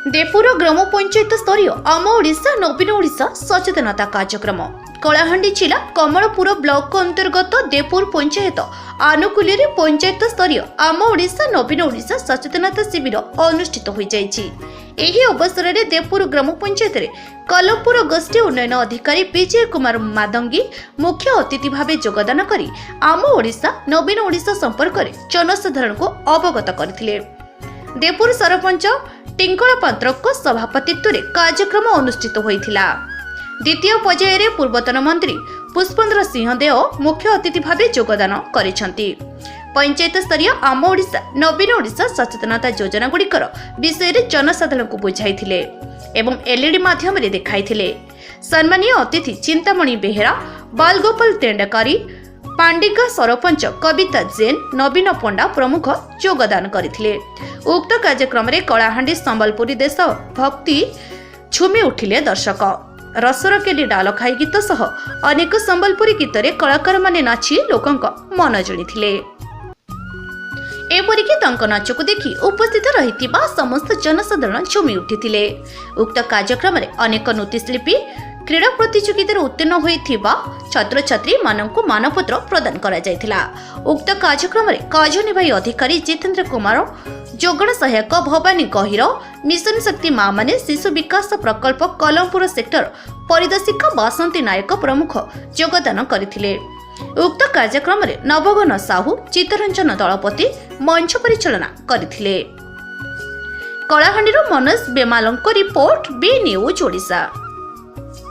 ଦେପୁର ଗ୍ରାମ ପଞ୍ଚାୟତ ସ୍ତରୀୟ ଆମ ଓଡ଼ିଶା ନବୀନ ଓଡ଼ିଶା ସଚେତନତା କାର୍ଯ୍ୟକ୍ରମ। କଳାହାଣ୍ଡି ଜିଲ୍ଲା କମଳପୁର ବ୍ଲକ ଅନ୍ତର୍ଗତ ଦେପୁର ପଞ୍ଚାୟତ ଆନୁକୂଲ୍ୟରେ ପଞ୍ଚାୟତ ସ୍ତରୀୟ ଆମ ଓଡ଼ିଶା ନବୀନ ଓଡ଼ିଶା ସଚେତନତା ଶିବିର ଅନୁଷ୍ଠିତ ହୋଇଯାଇଛି। ଏହି ଅବସରରେ ଦେପୁର ଗ୍ରାମ ପଞ୍ଚାୟତରେ କଲମପୁର ଗୋଷ୍ଠୀ ଉନ୍ନୟନ ଅଧିକାରୀ ବିଜୟ କୁମାର ମାଦଙ୍ଗୀ ମୁଖ୍ୟ ଅତିଥି ଭାବେ ଯୋଗଦାନ କରି ଆମ ଓଡ଼ିଶା ନବୀନ ଓଡ଼ିଶା ସମ୍ପର୍କରେ ଜନସାଧାରଣଙ୍କୁ ଅବଗତ କରିଥିଲେ। ଦେପୁର ସରପଞ୍ଚ ଟିଙ୍କଳ ପାତ୍ରଙ୍କ ସଭାପତିତ୍ୱରେ କାର୍ଯ୍ୟକ୍ରମ ଅନୁଷ୍ଠିତ ହୋଇଥିଲା। ଦ୍ୱିତୀୟ ପର୍ଯ୍ୟାୟରେ ପୂର୍ବତନ ମନ୍ତ୍ରୀ ପୁଷ୍ପେନ୍ଦ୍ର ସିଂହଦେଓ ମୁଖ୍ୟ ଅତିଥି ଭାବେ ଯୋଗଦାନ କରିଛନ୍ତି। ପଞ୍ଚାୟତ ସ୍ତରୀୟ ଆମ ଓଡ଼ିଶା ନବୀନ ଓଡ଼ିଶା ସଚେତନତା ଯୋଜନାଗୁଡ଼ିକର ବିଷୟରେ ଜନସାଧାରଣଙ୍କୁ ବୁଝାଇଥିଲେ ଏବଂ ଏଲ୍ଇଡି ମାଧ୍ୟମରେ ଦେଖାଇଥିଲେ। ସମ୍ମାନୀୟ ଅତିଥି ଚିନ୍ତାମଣି ବେହେରା, ବାଲଗୋପାଳ ତେଣ୍ଡକାରୀ, ପାଣ୍ଡିଗା ସରପଞ୍ଚ କବିତା ଜେନ୍, ନବୀନ ପଣ୍ଡା ପ୍ରମୁଖ ଯୋଗଦାନ କରିଥିଲେ। ଉକ୍ତ କାର୍ଯ୍ୟକ୍ରମରେ କଳାହାଣ୍ଡି ସମ୍ବଲପୁରୀ ଦେଶ ଭକ୍ତି ଝୁମି ଉଠିଲେ ଦର୍ଶକ। ରସରକେଲି ଡାଲଖାଇ ଗୀତ ସହ ଅନେକ ସମ୍ବଲପୁରୀ ଗୀତରେ କଳାକାରମାନେ ନାଚି ଲୋକଙ୍କ ମନ ଜିଣିଥିଲେ। ଏପରିକି ତାଙ୍କ ନାଚକୁ ଦେଖି ଉପସ୍ଥିତ ରହିଥିବା ସମସ୍ତ ଜନସାଧାରଣ ଝୁମି ଉଠିଥିଲେ। ଉକ୍ତ କାର୍ଯ୍ୟକ୍ରମରେ ଅନେକ ନୃତ୍ୟଶିଳ୍ପୀ କ୍ରୀଡ଼ା ପ୍ରତିଯୋଗିତାରେ ଉତ୍ତୀର୍ଣ୍ଣ ହୋଇଥିବା ଛାତ୍ରଛାତ୍ରୀମାନଙ୍କୁ ମାନପତ୍ର ପ୍ରଦାନ କରାଯାଇଥିଲା। ଉକ୍ତ କାର୍ଯ୍ୟକ୍ରମରେ କାର୍ଯ୍ୟନିର୍ବାହୀ ଅଧିକାରୀ ଜିତେନ୍ଦ୍ର କୁମାର, ଯୋଗାଣ ସହାୟକ ଭବାନୀ ଗହିର, ମିଶନ ଶକ୍ତି ମାମାନେ, ଶିଶୁ ବିକାଶ ପ୍ରକଳ୍ପ କଲମପୁର ସେକ୍ଟର ପରିଦର୍ଶିକା ବାସନ୍ତୀ ନାୟକ ପ୍ରମୁଖ ଯୋଗଦାନ କରିଥିଲେ। ଉକ୍ତ କାର୍ଯ୍ୟକ୍ରମରେ ନବଘନ ସାହୁ, ଚିତ୍ତରଞ୍ଜନ ଦଳପତି ମଞ୍ଚ ପରିଚାଳନା କରିଥିଲେ। କଳାହାଣ୍ଡିରୁ ମନୋଜ ବେମାଲଙ୍କ ରିପୋର୍ଟ, ବି ନ୍ୟୁଜ୍ ଓଡ଼ିଶା।